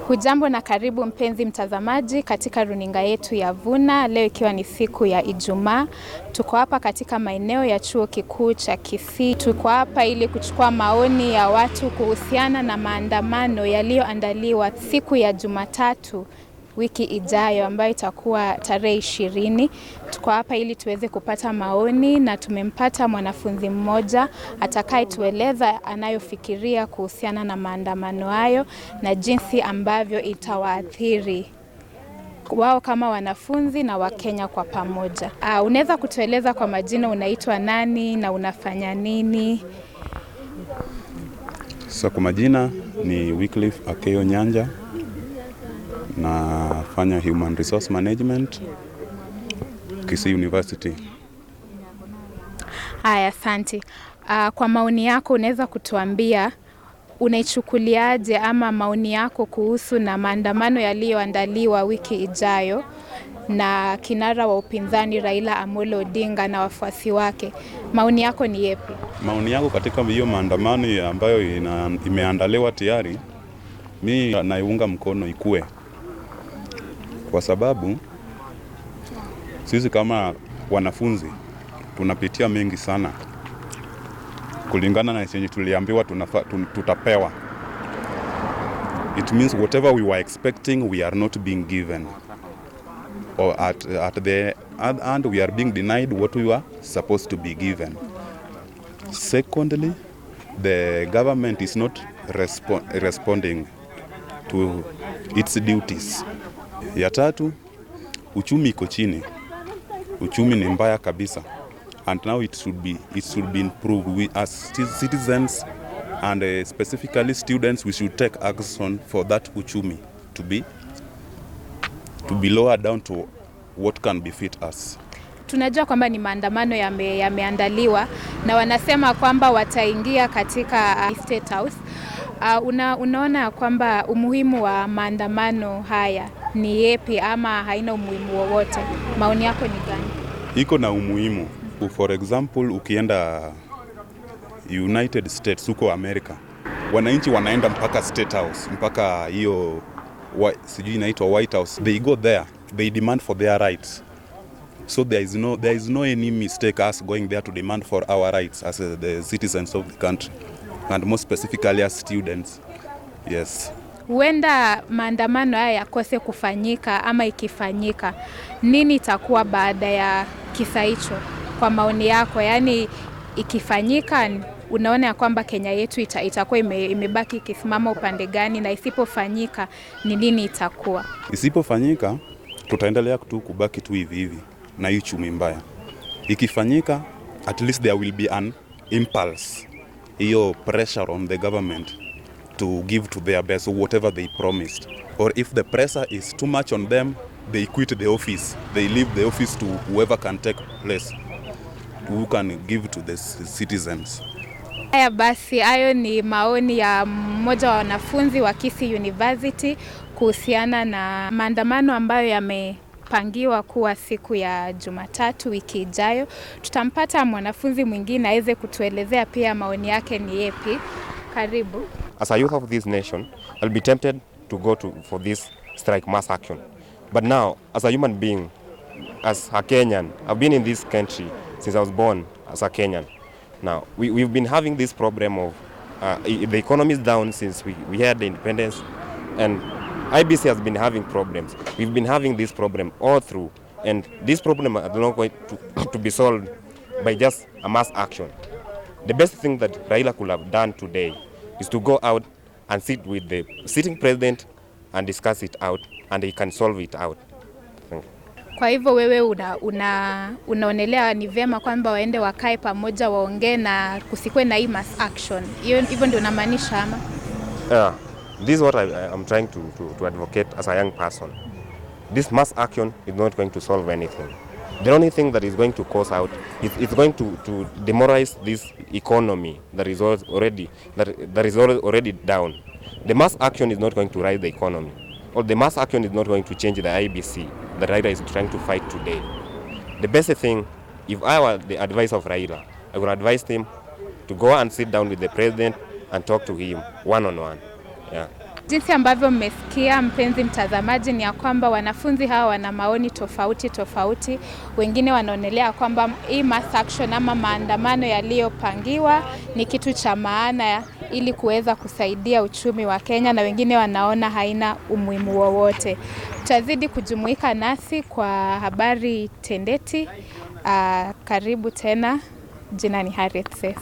Hujambo na karibu mpenzi mtazamaji katika runinga yetu ya Vuna, leo ikiwa ni siku ya Ijumaa. Tuko hapa katika maeneo ya chuo kikuu cha Kisii. Tuko hapa ili kuchukua maoni ya watu kuhusiana na maandamano yaliyoandaliwa siku ya Jumatatu wiki ijayo ambayo itakuwa tarehe 20. Tuko hapa ili tuweze kupata maoni na tumempata mwanafunzi mmoja atakayetueleza anayofikiria kuhusiana na maandamano hayo na jinsi ambavyo itawaathiri wao kama wanafunzi na Wakenya kwa pamoja. Unaweza kutueleza kwa majina, unaitwa nani na unafanya nini? Sasa kwa majina ni Wycliffe Akeo Nyanja, nafanya Human Resource Management, Kisii University. Haya, asante. Kwa maoni yako unaweza kutuambia unaichukuliaje ama maoni yako kuhusu na maandamano yaliyoandaliwa wiki ijayo na kinara wa upinzani Raila Amolo Odinga na wafuasi wake? Maoni yako ni yepi? Maoni yangu katika hiyo maandamano ambayo imeandaliwa tayari, mi naiunga mkono ikue, kwa sababu sisi kama wanafunzi tunapitia mengi sana kulingana na chenye tuliambiwa tutapewa. It means whatever we were expecting, we are not being given, or at the other hand, we are being denied what we were supposed to be given. Secondly, the government is not responding to its duties. Ya tatu, uchumi iko chini. Uchumi ni mbaya kabisa. And now it should be improved. We as citizens and specifically students, we should take action for that uchumi to be lowered down to what can befit us. Tunajua kwamba ni maandamano yameandaliwa na wanasema kwamba wataingia katika State House. Unaona kwamba umuhimu wa maandamano haya ni yepi ama haina umuhimu wowote? Maoni yako ni gani? Iko na umuhimu. For example, ukienda United States, huko America, wananchi wanaenda mpaka State House, mpaka hiyo sijui inaitwa White House. They go there, they demand for their rights. So there is no any mistake us going there to demand for our rights as the citizens of the country, and more specifically as students. Yes. Huenda maandamano haya yakose kufanyika ama ikifanyika, nini itakuwa baada ya kisa hicho kwa maoni yako? Yaani ikifanyika unaona ya kwamba Kenya yetu itakuwa imebaki ikisimama upande gani, na isipofanyika ni nini itakuwa? Isipofanyika, tutaendelea tu kubaki tu hivi hivi na hii uchumi mbaya. Ikifanyika, at least there will be an impulse, hiyo pressure on the government to give to their best whatever they promised. Or if the pressure is too much on them, they quit the office. They leave the office to whoever can take place, who can give to the citizens. Haya basi, hayo ni maoni ya mmoja wa wanafunzi wa Kisii University kuhusiana na maandamano ambayo yamepangiwa kuwa siku ya Jumatatu wiki ijayo. Tutampata mwanafunzi mwingine aweze kutuelezea pia maoni yake ni yepi. Karibu. As a youth of this nation, I'll be tempted to go to for this strike, mass action. But now, as a human being, as a Kenyan, I've been in this country since I was born as a Kenyan. Now, we've been having this problem of the economy is down since we had the independence, and IEBC has been having problems. We've been having this problem all through, and this problem is not going to be solved by just a mass action. The best thing that Raila could have done today is to go out and sit with the sitting president and discuss it out, and he can solve it out. Thank you. Kwa hivyo wewe unaonelea ni vyema kwamba waende wakae pamoja, waongee na kusikuwe na hii mass action. Hiyo hivyo ndio unamaanisha ama? Yeah, this is what I'm trying to advocate as a young person. This mass action is not going to solve anything. The only thing that is going to cause out is it's going to demoralize this economy that is already down. The mass action is not going to rise the economy, or the mass action is not going to change the IEBC that Raila is trying to fight today. The best thing, if I were the advice of Raila, I would advise him to go and sit down with the president and talk to him one on one. Yeah. Jinsi ambavyo mmesikia mpenzi mtazamaji, ni ya kwamba wanafunzi hawa wana maoni tofauti tofauti. Wengine wanaonelea kwamba hii mass action ama maandamano yaliyopangiwa ni kitu cha maana ili kuweza kusaidia uchumi wa Kenya, na wengine wanaona haina umuhimu wowote. Tutazidi kujumuika nasi kwa habari tendeti. Karibu tena. Jina ni Harriet Sese.